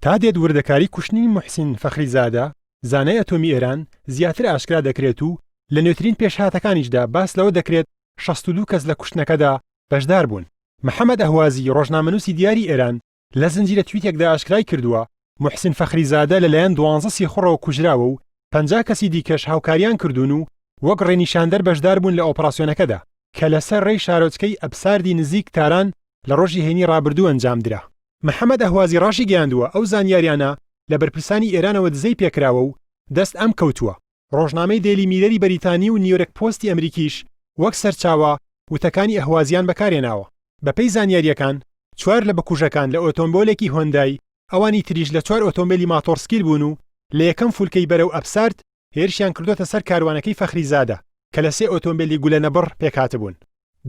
تا دێت وردەکاری کوشتنی موحسین فەخریزادە، زانای ئەتۆمی ئێران زیاتر ئاشکرا دەکرێت و لە نوێترین پێشهاتەکانیشدا باس لەوە دەکرێت 62 کەس لە کوشتنەکەدا بەشدار بوون. محەمەد ئەهوازی، ڕۆژنامەنووسی دیاری ئێران لە زنجیرە تویتێکدا ئاشکرای کردووە، موحسین فەخریزادە لەلایەن دوانزە سیخوڕەوە کوژراوە و 50 کەسی دیکەش هاوکاریان کردوون و وەک ڕێنیشاندەر بەشدار بوون لە ئۆپراسیۆنەکەدا کە لەسەر ڕێی شارۆچکەی ئەبساردی نزیک تاران لە ڕۆژی هەینی ڕابردوو ئەنجامدرا. محەمەد ئەهوازی ڕاشیگەیاندووە، ئەو زانیاریانە لە بەرپرسانی ئێرانەوە دزەی پێکراوە و دەست ئەم کەوتووە. ڕۆژنامەی دەیلی میرەری بەریتانی و نیویۆرک پۆستی ئەمریکیش وەک سەرچاوە، وتەکانی ئەهوازیان بەکارهێناوە. بەپێی زانیارییەکان، چوار لە بکوژەکان لە ئۆتۆمبۆلێکی هۆندای، ئەوانی تریش لە چوار ئۆتۆمبێلی ماتۆڕسکیل بوون و لە یەکەم فولکەی بەرەو ئەبسارد هێرشیان کردۆتە سەر کاروانەکەی فەخریزادە کە لە سێ ئۆتۆمبێلی گولەنەبڕ پێکهاتبوون.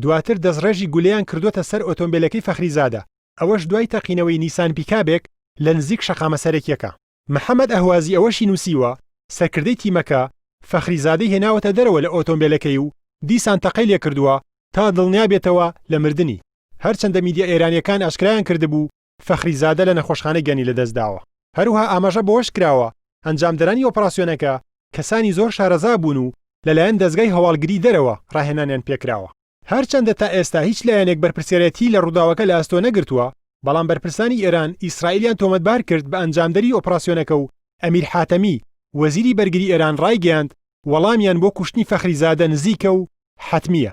دواتر دەستڕێژی گولەیان کردۆتە سەر ئۆتۆمبێلەکەی فەخریزادە، ئەوەش دوای تەقینەوەی نیسان پیکابێک لە نزیک شەقامە سەرەکییەکە. محەمەد ئەهوازی ئەوەشی نووسیوە، سەرکردەی تیمەکە، فەخریزادەی هێناوەتە دەرەوە لە ئۆتۆمبێلەکەی و دیسان تەقەی لێکردووە تا دڵنیابێتەوە لە مردنی. هەرچەندە میدیا ئێرانییەکان ئاشکرایان کردبوو فەخریزادە لە نەخۆشخانە گیانی لەدەستداوە. هەروەها ئاماژە بەوەش کراوە، ئەنجامدەرانی ئۆپراسیۆنەکە کەسانی زۆر شارەزا بوون و لەلایەن دەزگای هەواڵگری دەرەوە ڕاهێنانیان پێکراوە. هەرچەندە تا ئێستا هیچ لایەنێک بەرپرسیارێتیی لە ڕووداوەکە لە ئەستۆ نەگرتووە، بەڵام بەرپرسانی ئێران ئیسرائیلیان تۆمەتبار کرد بە ئەنجامدەری ئۆپراسیۆنەکە و ئەمیر حاتەمی، وەزیری بەرگری ئێران ڕایگەیاند، وەڵامیان بۆ کوشتنی فەخریزادە نزیکە و حەتمییە.